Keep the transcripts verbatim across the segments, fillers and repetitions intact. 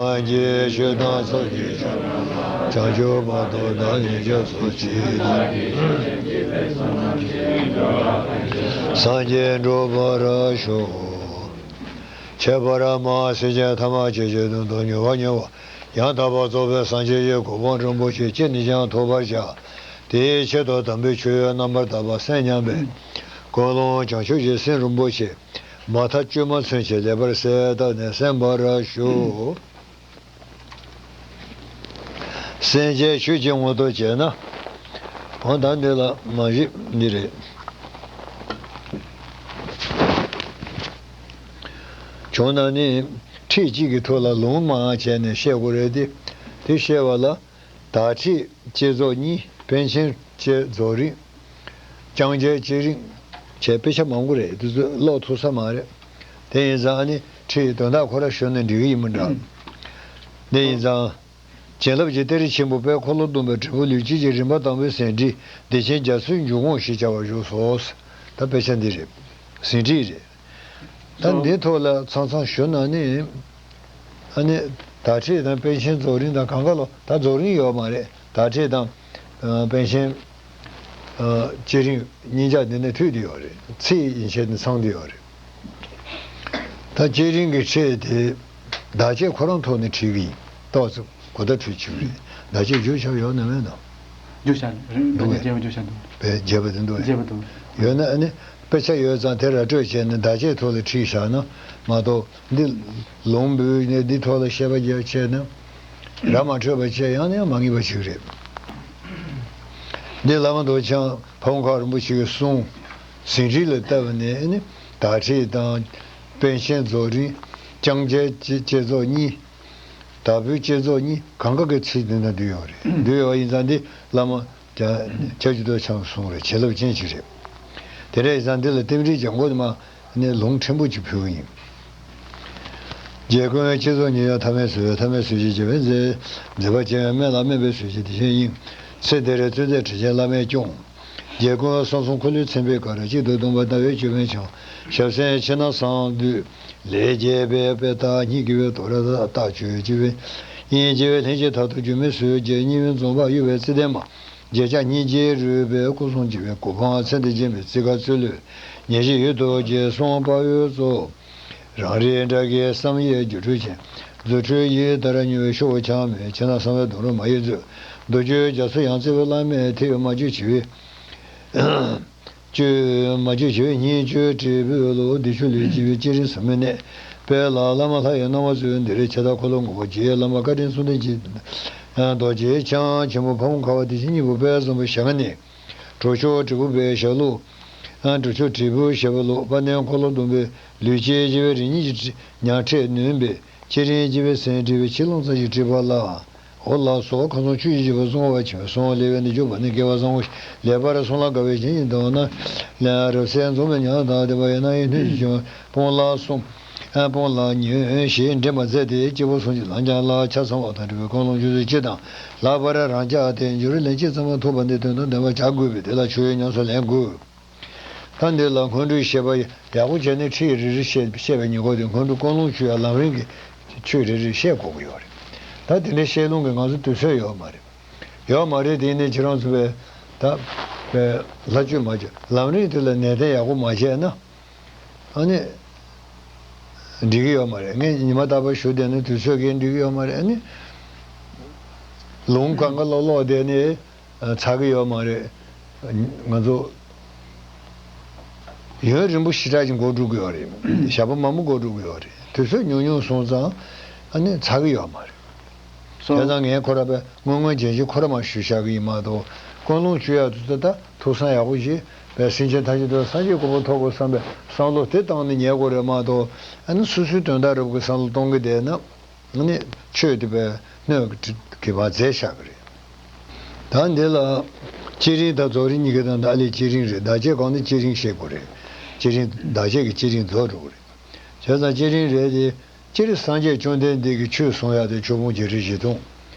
སངས་རྒྱས་ཆོས་དང་ཚོགས་ཀྱི་མཆོག་བྱང་ཆུབ་བར་དུ་བདག་ནི་སྐྱབས་སུ་མཆི། སངས་རྒྱས་འགྲུབ་པར་ཤོག །ཁྱད་པར་མ་སེམས་ཅན་ཐམས་ཅད་ཀྱི་དོན་དུ་མྱུར་བ་མྱུར་བ་ཡང་དག་པར་རྫོགས་པའི་སངས་རྒྱས་ཀྱི་གོ་འཕང་རིན་པོ་ཆེ་ཅི་ནས་ཀྱང་ཐོབ་པར་བྱ། དེའི་ཆེད་དུ་དམ་པའི་ཆོས་རྣམ་པར་དག་པ་གསན་སྙམ་པའི་ཀུན་སློང་བྱང་ཆུབ་ཀྱི་སེམས་རིན་པོ་ཆེ་མ་མཐའ་དཔྱོད་མ་ཚུན་ཆད་ལེགས་པར་གསལ་བཏབ་ནས་གསན་པར་ཞུ། སེམས་ཅན་ཆོས་ཀྱི་ངོ་ཐོག་བྱས་ན། འོ་ད་འདི་ལ་མ་གཞི་འདི་རེད། བྱུང་ན་ནི་ཁྲིད་གཅིག་གི་ཐོག་ལ་ལུང་མང་བྱས་ནས་བཤད་དགོས་རེད་དེ། དེ་བཤད་པ་ལ་བདག་ཁྲིད་བསྐྱེད་རྫོགས་གཉིས། པཎ་ཆེན་བསྐྱེད་རྫོགས་རིམ། ལྕང་སྐྱའི་བསྐྱེད་རིམ་བྱས་དཔེ་ཆ་མང་པོ་རེད། དེ་ཚོ་ཀློག་ཐུབ་ས་མ་རེད། དེ་ཡིན་ཙང་ཨ་ནི་ཁྲིད་དོན་དག་ཁོ་ར་ཞུ་ན་འགྲིག་གི་ཡིན་མི་འདྲ། དེ་ཡིན་ཙང་། བྱིན་རླབས་ཀྱི་གཏེར་ཆེན་པོ་དཔལ་འཁོར་ལོ་སྡོམ་པའི་འབྲས་བུ་ལུས་དཀྱིལ་གྱི་རིམ་པ་དང་པོའི་ཟིན་བྲིས་བདེ་ཆེན་རྒྱ་མཚོའི་འཇུག་ངོགས་ཞེས་བྱ་བ་བཞུགས་སོ། ད་དཔེ་ཆ་འདི་རེད། ཟིན་བྲིས་རེད། ད་འདི་ཐོག་ལ་ཚང་ཚང་ཞུ་ན་ནི། ཨ་ནི་བདག་ཁྲིད་དང་པཎ་ཆེན་རྫོགས་རིམ་དང་གང་ག་ལོ་ད་རྫོགས་རིམ་ཡོད་མ་རེད། བདག་ཁྲིད་དང་། པཎ་ཆེན། བསྐྱེད་རིམ་གཉིས་ཆ་འདི་ནས་མཐུད་དེ་ཡོད་རེད། ཚིག་ཡན་ཆད་ནས་ཚང་དེ་ཡོད་རེད། ད་བསྐྱེད་རིམ་གྱི་ཁྲིད་དེ་བདག་བསྐྱེད་ཁོ་རང་ཐོག་ནས་ཁྲིད་ཀྱི་ཡིན། ཏོག་ཙམ་གོ་བརྡ་འཕྲོད་ཆོག་རེད། བདག་བསྐྱེད་རྒྱུ་ཆ་ཡོད་ན་མེད་ན། རྒྱུ་ཆ་རེད། འདུག་གས། རྒྱས་པ་འདི་འདུག་གས། རྒྱས་པ་འདུག། ཡོད་ན་ཨ་ནི་དཔེ་ཆ་ཡོད་ཙང་དེ་ར་སྤྲོད་བྱས་ནས་བདག་བསྐྱེད་ཐོག་ལ་ཁྲིད་བཞག་ན་མ་གཏོགས། འདི་ལུང་འབུལ་ནས་འདི་ཐོག་ལ་བཤད་པ་རྒྱག་བྱས་ན། ར་མ་འཕྲོད་པ་བྱས་ཡང་ནས་ཡང་མ་ངེས་པ་ཞིག་རེད། འདི་བླ་མ་རྡོ་རྗེ་འཆང་ཕ་བོང་ཁ་རིན་པོ་ཆེ་གི་གསུང་། ཟིན་བྲིས་ལ་བལྟས་པ་ནས་ནི་བདག་ཁྲིད་དང་། པཎ་ཆེན་རྫོགས་རིམ། ལྕང་སྐྱའི་བསྐྱེད་རྫོགས་གཉིས། བདག་པོའི་བསྐྱེད་རྫོགས་གཉིས་གང་ག་གི་ཚིག་འདི་ན་འདུས་ཡོད་རེད། འདུས་ཡོད་ཡིན་ཙང་འདི་བླ་མ། ཀྱང་། ཁྱབ་ཀྱི་ཐོག་ཆང་གསུང་རེ་བྱིན་རླབས་ཅན་ཅིག་རེད། དེ་འདྲ་ཡིན་ཙང་འདི་ལ་རྟེན་འབྲེལ་སྦྱང་དགོས་དུ་མ་ནི་ལུང་ཕྲན་བུ་ཅིག་ཕུལ་གི་ཡིན། རྗེ་ཀུན་དབྱངས་བསྐྱེད་རྫོགས་གཉིས་ཡང་ཐ་མལ་གསོད་པའི་ཐ་མལ་གསོད་བྱེད་རྗེ་བའི་མཛད། མཛད་པ་ཆེ་བའི་སྨན་ལ་སྨན་པའི་གསོད་བྱེད་བདེ་ཆེན་དབྱིངས། ཚེ་འདི་རའི་བཙུན་མཛད་དྲིན་ཅན་བླ་མས་སྐྱོང་། རྗེ་ཀུན་དབྱངས་གསང་གསུམ་འཁོར་ལོའི་མཚན་དཔེའི་གར་གཅིག་ཏུ་བསྡོམས་པ་ཟླ་བའི་ཅོད་པན་འཆང་། ཞབས་སེན་ཕྱི་ནང་གསང་འདུས་ལས་རྒྱས་པའི་དཔེ་རྟགས་སྙིང་གི་བའི་དོ་ར་རྟགས་བཅུ་ཡོད་ཅེས་པའི། དབྱིངས་རྗེ་བའི་ལྷན་ཅིག་ཐར་ཐུགས་རྒྱུད་སྨིན་སོས་རྗེ་གཉིས་པའི་འཛོམས་པ་གཡོ་བའི་རྩི་ལྡན་མ། རྗེས་ཆགས་སྙིང་རྗེའི་རུས་པའི་སྐུ་གསུང་བྱེ་བའི་གོ་འཕང་ཚེ་འདིར་བྱིན་པའི་བརྩི་བཀའ་སྩོལ་ལོས། ཉེར་ཞི་ཡུལ་དུ་རྗེས་གསུངས་དཔའ་བོའི་གཙོ། རང་རིག་དགྲ་བགེགས་བསམ་ཡས་སྒྱུ་འཕྲུལ་ཅན། རྫུ་འཕྲུལ་ཡི་ལྟར་མྱུར་བའི་ཤོག་བུ་འཆང་མོད། ཕྱི་ནང་གསང་བའི་སྡོང་རུ་མ་ཡི་མཛོད། མདོ་རྒྱུད་རྒྱ་མཚོ་ཡང་རྩེ་བའི་བླ་མས་ཐེག་པའི་མ་བཅོས་བྱེ་བའི། བཅོས་མ་བཅོས་བྱེ་བའི་སྙིང་བཅུད་འབྲས་བུ་ལོ། བདེ་མཆོག་ལུས་དཀྱིལ་བའི་བསྐྱེད་རིམ་ཟབ་མོའི་གནད། དཔལ་ལ་བླ་མ་ལྷ་ཡི་སྣང་བ་སྩོལ། འདི་རེ་ཆེ་ཐག་འཁོར་ལོ་ངོ་བོ་རྗེ་བླ་མ་བཀའ་དྲིན་གསུམ་ལྡན་གྱི། རྡོ་རྗེ་འཆང་ཆེན་པོ་ཕ་བོང་ཁ་བ་བདེ་ཆེན་སྙིང་པོ་དཔལ་བཟང་པོའི་ཞལ་སྔ་ནས། གྲོགས་མཆོག་དྲིལ་བུ་པའི་ཞབས་ལུགས། གྲོགས་མཆོག་དྲིལ་བུ་ཞབས་ལུགས་དཔལ་ལྡན་འཁོར་ལོ་སྡོམ་པའི་ལུས་དཀྱིལ་བྱེ་བའི་རི་ཉིལ་གྱི་ཉག་ཕྲད་ནོན་པའི་བསྐྱེད་རིམ་བྱེ་བའི་ཟན་བྲིས་པའི་ཕྱི་ལོང་ཙམ་ཞིག་བྲིས་པ་ལ། འོ་ལགས་སོ། ཁམས་གསུམ་ཆོས་ཀྱི་བྱེད་པོ་གསུང་བ་ཆེན་པོའི་གསུང་ལེའུ་སྟེ་བཅུ་པ་ནི་སྐལ་བ་བཟང་པོ་ལེགས་པར་གསུངས་ལ་དགའ་བའི་བྱིན་གྱིས་བརླབས་ན། རབ་གསལ་འཛོམས་པའི་ཉམས་དང་ལྡན་པ་ཡིན་ན་ཡིན་ཐུན་གྱི་བྱུང་བ་སྤོང་ལ་གསུངས། སྤོང་ལ་ཉོན་ཞེས་འདྲེན་པར་མཛད་དེ་སྐྱེས་བུ་གསུམ་གྱི་ལམ་སྦྱངས་ལ་ཆ་ཚང་བ་དང་འབྲེལ་བའི་ཀུན་སློང་བཅུ་ཚོད་སྤྱི་དང་ལྷག་པར་རང་ཅག་དེ་འབྱོར་ལན་གཅིག་ཙམ་མ་ཐོབ་པ་འདི་དོན་དང་ལྡན་པར་བྱ་དགོས་པས་དེ་ལ་ཆོས་ཉམས་སུ་ལེན་དགོས། ད་འདི་ལ་སྔོན་འགྲོའི་བཤད་པ་ཡག་པོ་བྱས་ནས་ཁྲིད་རེ་རེ་བཤད་བཤད་པའི་ཉེན་ཁ་དེ་སྔོན་འགྲོ་ཀུན་སློང་ཆོས་ཡ་ལམ་རིམ་གྱི་ཆོས་རེ་རེ་བཤད་དགོས་ཀྱི་ཡོད་རེད། ད་དེ་འདྲའི་བཤད་ལུང་གི་ང་ཚོ་དུས་ཚོད་ཡོད་མ་རེད། ཡོད་མ་རེད་དེ་ནས་ཁྱེད་རང་ཚོ་བས་ད་བས་ལྷ་ཆོས་མ་བྱས་ལམ་རིམ་དེ་ལ་ནན་ཏན་ཡག་པོ་མ་བྱས་ན། ཨ་ནི། འགྲིག་གི་ཡོད་མ་རེད། ངས་ཉི་མ་རྟག་པར་ཞུ་བསྡད་ན་དུས་ཚོད་ཀྱིས་འགྲིག་གི་ཡོད་མ་རེད། ཨ་ནི། ལུང་གང་ག་ལོག་ལོག་བསྡད་ནས་ཚར་གི་ཡོད་མ་རེད། ང་ཚོ་ཡུན་རིང་པོ་ཞེ་དྲག་ཅིག་འགོར་འགྲོ་གི་ཡོད་རེད། ཞག་པོ་མང་པོ་འགོར་འགྲོ་གི་ཡོད་རེད། དུས་ཚོད་ཉུང་ཉུང་སོང་ཙང་ཨ་ནི་ཚར་གི་ཡོད་མ་རེད། སོ། དེ་ཙང་ངས་ཁོ་ར་པའི་སྔོན་སྔོན་རྗེན་རྗེན་ཁོ་ར་མ་ཞུ་བཞག་གི་ཡིན་མ་གཏོགས་ཀུན་སློང་བཅོས་ཡག་དུས་ཚོད་ད་ཐུགས་བསམ་ཡག་པོ་བཞེས་པའི་སེམས་ཅན་ཐམས་ཅད་དུ་སངས་རྒྱས་གོ་འཕང་ཐོབ་དགོས་བསམ་པའི་བསམ་བློ་དེ་བཏང་ནས་ཉལ་དགོས་རེད་མ་གཏོགས་ཨ་ནི་སོ་སོའི་དོན་དག་རབ་ཀྱི་བསམ་བློ་གཏོང་གི་བསྡད་ན་ཨ་ནི་ཆོས་དེ་པའི་སྣོད་ཀྱི་བ་རྫས་བཞག་གི་རེད། ད་འདི་ལ་བསྐྱེད་རིམ་དང་རྫོགས་རིམ་གཉིས་ཀ་དང་ད་ཨ་ལས་བསྐྱེད་རིམ་རེད། བདག་བསྐྱེད་གང་དེ་བསྐྱེད་རིམ་བཤད་དགོས་རེད། བསྐྱེད་རིམ་བདག་བསྐྱེད་ཀྱི་བསྐྱེད་རིམ་རྫོགས་འགྲོ་གི་རེད། བྱས་ཙང་བསྐྱེད་རིམ་རེད་དེ། སྤྱིར་སངས་རྒྱས་བཅོམ་ལྡན་འདས་ཀྱིས་ཆོས་གསུང་ཡག་དེ་ཆོས་ཕུང་བརྒྱད་ཁྲི་བཞི་སྟོང་།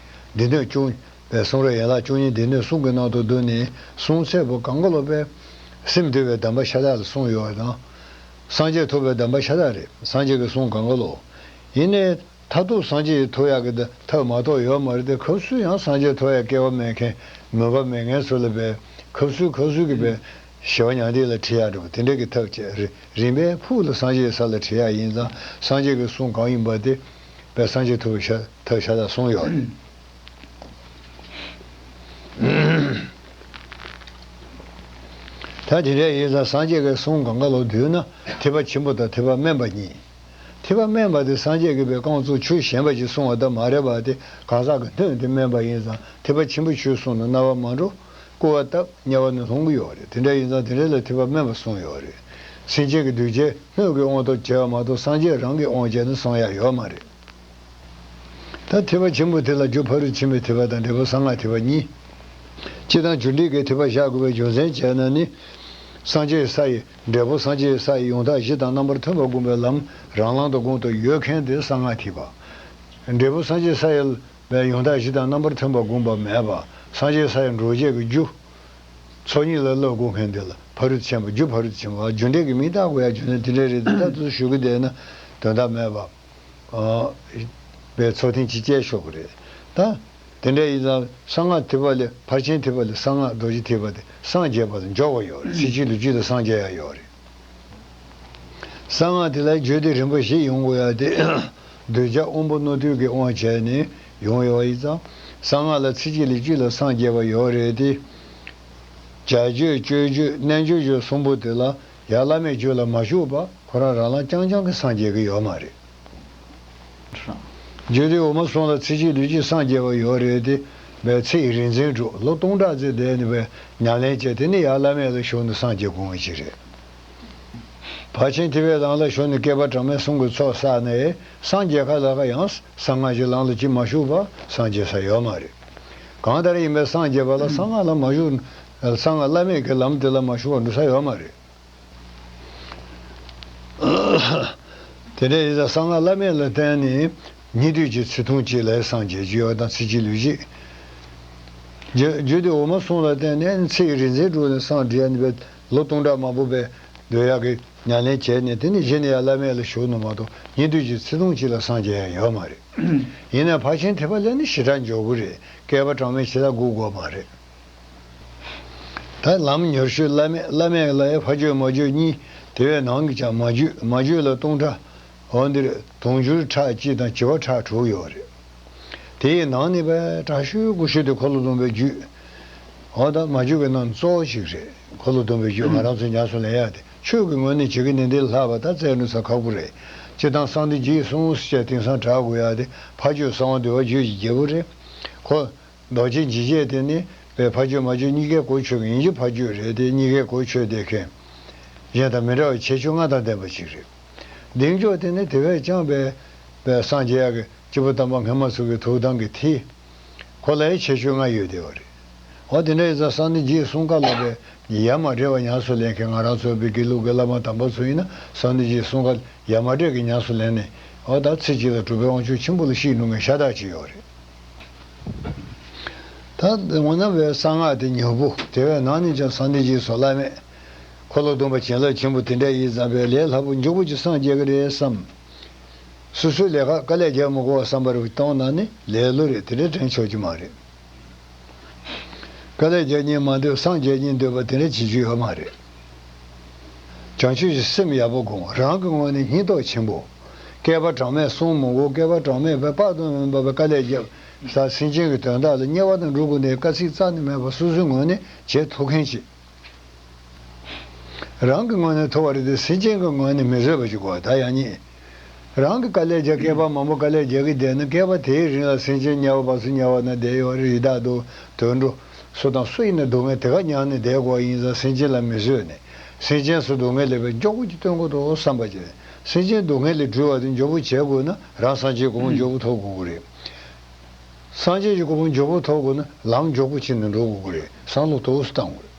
སྡེ་སྣོད་བཅུ། པའི་གསུང་རབ་ཡན་ལག་བཅུ་གཉིས་སྡེ་སྣོད་གསུམ་གྱི་ནང་དུ་བསྡུས་ནས་གསུང་ཚད་པོ་གང་ག་ལོ་པའི་སེམས་འདུལ་བའི་གདམས་པ་ཤ་སྟག་ལ་གསུངས་ཡོད་པ་དང་། སངས་རྒྱས་ཐོབ་པའི་གདམས་པ་ཤ་སྟག་རེད། སངས་རྒྱས་ཀྱི་གསུང་གང་ག་ལོ། ཡིན་ནའི། མཐར་ཐུག་སངས་རྒྱས་ཐོབ་ཡག་གི་ཐབས་མ་གཏོགས་ཡོད་མ་རེད་དེ། སྐབས་སུ་ཡང་སངས་རྒྱས་ཐོབ་ཡག་སྐལ་བ་མེད་མཁན་མོས་པ་མེད་མཁན་ཚོ་ལ་བས་སྐབས་སུ་སྐབས་སུ་གི་བས་ཞི་བ་མྱང་འདས་ལ་ཁྲིད་ཡག་འདྲ་པོ་དེ་འདྲ་གི་ཐབས་བྱས། རི་རིམ་པས་ཕུགས་ལ་སངས་རྒྱས་ས་ལ་ཁྲིད་ཡག་ཡིན་ཙང་སངས་རྒྱས་ཀྱི་གསུང་གང་ཡིན་པ་དེ་བས་སངས་རྒྱས་ཐོབ་པའི་ཤ་ཐབས་ཤ་སྟག་གསུངས་ཡོད་རེད། ད་དེ་འདྲ་ཡིན་ཙང་སངས་རྒྱས་ཀྱི་གསུང་གང་ག་ལ་བསྡུས་ན་ཐེག་པ་ཆེན་པོ་དང་ཐེག་པ་དམན་པ་གཉིས། ཐེག་པ་དམན་པ་དེ་སངས་རྒྱས་ཀྱིས་པའི་རྐང་བཙུགས་ཆོས་གཞན་པ་ཞིག་གསུང་བ་ད་མ་རེད་པ། དེ་གང་ཟག་གི་སྣོད་དེ་དམན་པ་ཡིན་ཙང་ཐེག་པ་ཆེན་པོའི་ཆོས་གསུངས་ན་རྣ་བ་མ་འགྲོ། སྐུར་བ་བཏབ་དམྱལ་བ་ནས་ལྷུང་གི་ཡོད་རེད། དེ་འདྲ་ཡིན་ཙང་དེ་འདྲ་ལ་ཐེག་པ་དམན་པ་གསུངས་ཡོད་རེད། སེམས་ཅན་གྱི་གདུལ་བྱའི་སྣོད་ཀྱི་དབང་དུ་བྱས་པ་མ་གཏོགས་སངས་རྒྱས་རང་གི་དབང་བྱས་ནས་གསུང་ཡག་ཡོད་མ་རེད། ད་ཐེག་པ་ཆེན་པོ་དེ་ལ་རྒྱུ་ཕ་རོལ་ཏུ་ཕྱིན་པའི་ཐེག་པ་དང་འབྲས་བུ་གསང་སྔགས་ཐེག་པ་གཉིས། སྤྱིར་བཏང་རྒྱུ་འབྲས་ཀྱི་ཐེག་པ་བཞག་དགོས་པའི་རྒྱུ་མཚན་བྱས་ན་ནི། སངས་རྒྱས་ས་ཡི་འབྲས་བུ་སངས་རྒྱས་ས་ཡི་ཡང་དག་གཞི་དང་རྣམ་པར་མཐུན་པར་བསྒོམ་པའི་ལམ་རང་ལམ་དུ་དགོངས་དུ་ཡོད་མཁན་དེ་གསང་སྔགས་ཐེག་པ། འབྲས་བུ་སངས་རྒྱས་ས་ཡི་ཡང་དག་གཞི་དང་རྣམ་པར་མཐུན་པར་བསྒོམ་པ་མེད་པ། སངས་རྒྱས་ས་ཡི་འགྲོ་བྱེད་ཀྱི་རྒྱུ། ཚོགས་གཉིས་ལ་བསླབ་དགོས་མཁན་དེ་ལ་ཕ་རོལ་ཏུ་ཕྱིན་པ། རྒྱུ་ཕ་རོལ་ཏུ་ཕྱིན་པ། རྒྱུ་འབྲས་ཀྱི་མིང་བཏགས་དགོས་ཡ་རྒྱུ་མཚན་དེ་འདྲ་རེད་དེ། ད་དུ་ཞུ་གི་བསྡད་ན་དོན་དག་མེད་པ། ཨ། པའི་ཚོགས་ཐེངས་གཅིག་བཅད་ཆོག་གི་རེད། ད། དེ་འདྲ་ཡིན་ཙང་གསང་སྔགས་ཐེག་པ་ལས་ཕར་ཕྱིན་ཐེག་པ་ལས་གསང་སྔགས་རྡོ་རྗེ་ཐེག་པ་དེ་སངས་རྒྱས་པ་ལ་འཇོག་པ་ཡོད་རེད། ཚེ་གཅིག་ལུས་གཅིག་ལ་སངས་རྒྱས་ཡ་ཡོད་རེད། གསང་སྔགས་དེ་ལ་རྒྱུ་དེ་རིམ་པ་བཞི་ཡོང་དགོས་ཡ་དེ། གདུལ་བྱ་དབང་པོ་རྣོ་རྟུལ་གྱི་དབང་བྱས་ནས་ཡོང་ཡོད་ཡིན་ཙང་། གསང་སྔགས་ལ་ཚེ་གཅིག་ལུས་གཅིག་ལ་སངས་རྒྱས་པ་ཡོད་རེད་དེ། བྱ་རྒྱུད་སྤྱོད་རྒྱུད་རྣལ་འབྱོར་རྒྱུད་གསུམ་པོ་དེ་ལ་ཡར་བླ་མེད་རྒྱུད་ལ་མ་ཞུགས་པ་ཁོ་རང་རང་ལམ་རྐྱང་རྐྱང་གིས་སངས་རྒྱས་ཀྱི་ཡོད་མ་རེད། རྒྱུད་སྡེ་འོག་མ་གསུམ་ལ་ཚེ་གཅིག་ལུས་གཅིག་སངས་རྒྱས་པ་ཡོད་རེད་དེ། བའི་ཚེ་ཡི་རིག་འཛིན་གྲུབ་ལོ་སྟོང་ཕྲག་ཙམ་བསྡད་ནས་བའི་ཉམས་ལེན་བྱས། དེ་ནས་ཡར་བླ་མེད་ལ་ཞུགས་ནས་སངས་རྒྱས་དགོས་ངེས་ཅིག་རེད། ཕར་ཕྱིན་ཐེག་པའི་ལམ་ལ་ཞུགས་ནས་བསྐལ་པ་གྲངས་མེད་གསུམ་གྱི་ཚོགས་བསགས་ནས་སངས་རྒྱས་ཁ་ལ་ཁ་ཡང་གསང་སྔགས་ཀྱི་ལམ་ལ་གཅིག་མ་ཞུགས་པ་སངས་རྒྱས་ས་ཡོད་མ་རེད། གང་ལྟར་ཡིན་པའི་སངས་རྒྱས་པ་ལ་གསང་སྔགས་ལ་མ་ཞུགས། གསང་སྔགས་བླ་མེད་ཀྱི་ལམ་དེ་ལ་མ་ཞུགས་པ་འགྲོ་ས་ཡོད་མ་རེད། དེ་འདྲ་ཡིན་ཙང་གསང་སྔགས་བླ་མེད་ལ་བརྟེན་ནས་ཉན་ཐོས་ཀྱི་ཚེ་ཐུང་གཅིག་ལ་སངས་རྒྱས་རྒྱུ་ཡོད་དང་། ཚེ་གཅིག་ལུས་གཅིག་རྒྱུ་རྒྱུད་སྡེ་འོག་མ་གསུམ་ལ་བརྟེན་ནས་ཚེ་ཡི་རིག་འཛིན་གྲུབ་ནས་སངས་རྒྱས་ནས་པའི་ལོ་སྟོང་ཕྲག་མང་པོ་པའི་སྡོད་ཡག་གི་ཉམས་ལེན་བྱས་ནས་དེ་ནས་གཞི་ནས་ཡར་བླ་མེད་ལ་ཞུགས་ནས་མ་གཏོགས་ཉན་ཐོས་ཀྱི་ཚེ་ཐུང་གཅིག་ལ་སངས་རྒྱས་ཡ་ཡོད་མ་རེད། ཡིན་ནའི་ཕར་ཕྱིན་ཐེག་པ་ལ་ནི་ཞེ་དྲག་མགྱོགས་པོ་རེད། བསྐལ་པ་གྲངས་མེད་ཞེ་དྲག་སྒུག་དགོས་མ་རེད། ད་ལམ་མྱུར་ཤོས་བླ་མེད། བླ་མེད་ལ་ཡང་ཕ་རྒྱུད་མ་རྒྱུད་གཉིས། དེ་བས་ནང་གི་ཀྱང་མ་རྒྱུད། མ་རྒྱུད་ལ་སྟོང་ཕྲག་འོ་འདིར་དུང་ཕྱུར་ཕྲག་གཅིག་དང་བྱེ་བ་ཕྲག་དྲུག་ཡོད་རེད། དེ་ཡི་ནང་ནས་པའི་དྲག་ཤོས་སྐུ་ཤོས་དེ་འཁོར་ལོ་སྡོམ་པའི་རྒྱུད། འོ་ད་མ་རྒྱུད་ཀྱི་ནང་གཙོ་བོ་ཞིག་རེད། འཁོར་ལོ་སྡོམ་པའི་རྒྱུད་ང་རང་ཚོས་ཉམས་སུ་ལེན་ཡ་དེ། ཆོས་ཀྱི་ངོས་ནས་བྱེད་ཀྱི་ནི་འདི་ལྷག་པ་ད་བཙལ་འགྲོ་ས་ཁག་པོ་རེད། སྤྱིར་བཏང་གསང་བདེ་རྗེས་གསུངས་ཟེར་བྱས་དེང་སང་གྲགས་དགོས་ཡ་དེ་ཕ་རྒྱུད་གསང་བ་འདུས་པ་རྒྱུད་ཀྱི་རྒྱལ་པོ་རེད། ཁོ། རྡོ་རྗེ་འཇིགས་བྱེད་དེ་ནི་པའི་ཕ་རྒྱུད་མ་རྒྱུད་གཉིས་ཀའི་གོ་ཆོད་མཁན་ཡིན་རྒྱུ། ཕ་རྒྱུད་རེད་དེ། གཉིས་ཀའི་གོ་ཆོད་བསྡད་མཁན། གཞན་དང་མི་འདྲ་བའི་ཁྱད་ཆོས་ལྔ་དང་ལྡན་པ་ཞིག་རེད། གདེང་འཇོག་དེ་ནི་དེ་བས་ཀྱང་པའི་པའི་སངས་རྒྱས་ཡག་གི་སྐྱེས་བུ་དམ་པ་སྔ་མ་ཚོ་གི་ཐུགས་དམ་གྱི་མཐིལ། ཁོ་ལ་ཡང་ཁྱད་ཆོས་ལྔ་ཡོད་བསྡད་པ་རེད། འོ་དེ་འདྲ་ཡིན་ཙང་གསང་བདེ་རྗེས་གསུངས་སྐབས་ལ་པའི་ཡ་མ་བྲལ་བ་ཉམས་སུ་ལེན་མཁན་ང་རང་ཚོ་བོད་ཀྱི་ལུགས་ཀྱི་བླ་མ་དམ་པ་ཚོ་ཡིན་ན་གསང་བདེ་རྗེས་གསུངས་སྐབས་ཡ་མ་བྲལ་གྱི་ཉམས་སུ་ལེན་ནས། འོ་ད་ཚེ་གཅིག་ལ་གྲུབ་པའི་དབང་ཕྱུག་ཆེན་པོ་ལ་གཤེགས་འགྲོ་མཁན་ཤ་སྟག་ཅིག་ཡོད་རེད། ད་འོ་ན་བའི་གསང་སྔགས་དེ་མྱུར་པོ། དེ་བས་ནང་ནས་ཀྱང་གསང་བདེ་རྗེས་སོགས་བླ་མེད། འཁོར་ལོ་སྡོམ་པ་བྱིན་རླབས་ཆེན་པོ་དེ་འདྲ་ཡིན་ཙང་པའི་ལས་སླ་པོ་མགྱོགས་པོ་ཅིག་སངས་རྒྱས་ཀྱི་རེད་བསམ། སོ་སོའི་ལས་ཀ་དཀའ་ལས་རྒྱག་མི་དགོས་པ་བསམ་པ་རེ་བཏང་ན་ནི་ལས་སླ་རེད། དེ་འདྲ་དྲན་ཆོག་གི་མ་རེད། དཀའ་ལས་རྒྱག་སྙིང་མ་འདོད། སངས་རྒྱས་སྙིང་འདོད་པ་དེ་འདྲ་བྱེད་རྒྱུ་ཡོད་མ་རེད། བྱང་ཆུབ་ཀྱི་སེམས་ཡག་པོ་སྒོམ། རང་གི་ངོས་ནས་སྙིང་སྟོབས་ཆེན་པོ། བསྐལ་པ་གྲངས་མེད་གསུང་མི་དགོས། བསྐལ་པ་གྲངས་མེད་པའི་དཔག་ཏུ་མེད་པའི་དཀའ་ལས་བརྒྱབ་ས། སེམས་ཅན་གྱི་དོན་དག་ལ་དམྱལ་བ་དང་འགྲོ་དགོས་ནའི་དཀའ་ཚེགས་རྩ་ནས་མེད་པ་སོ་སོའི་ངོས་ནས་བྱེད་ཐུབ་མཁན་ཞིག་རང་གི་ངོས་ནས་ཐུབ་པ་རེད་དེ། སེམས་ཅན་གྱི་ངོས་ནས་མི་བཟོད་པ་ཞིག་དགོས། ད་ཡང་སྙིང་རང་གི་དཀའ་ལས་རྒྱག་བསྐལ་པ་མང་པོ་དཀའ་ལས་རྒྱག་གི་བསྡད་ན་བསྐལ་པ་དེའི་རིང་ལ་སེམས་ཅན་དམྱལ་བ་བར་དུ་དམྱལ་བ་ན་བསྡད་ཡོད་རེད། ཡི་དྭགས་དང་དུད་འགྲོ་སུ་དང་སུ་ཡིན་ན་སྡུག་བསྔལ་དེ་ག་མྱངས་ནས་བསྡད་དགོས་ཡིན་ཙང་སེམས་ཅན་ལ་མི་བཟོད་ནས་སེམས་ཅན་ཚོ་སྡུག་བསྔལ་ལས་པའི་མགྱོགས་པོ་ཅིག་བཏོན་དགོས་འདུག་བསམ་པ་བྱས། སེམས་ཅན་སྡུག་བསྔལ་ལས་སྒྲོལ་བ་དེ་མགྱོགས་པོ་བྱེད་དགོས་ན་རང་སངས་རྒྱས་གོ་འཕང་མགྱོགས་པོ་ཐོབ་དགོས་ཀྱི་རེད། སངས་རྒྱས་ཀྱི་གོ་འཕང་མགྱོགས་པོ་ཐོབ་དགོས་ན་ལམ་མགྱོགས་པོ་ཕྱིན་ནས་འགྲོ་དགོས་ཀྱི་རེད། བསམ་བློ་དོགས་སུ་བཏང་དགོས་རེད།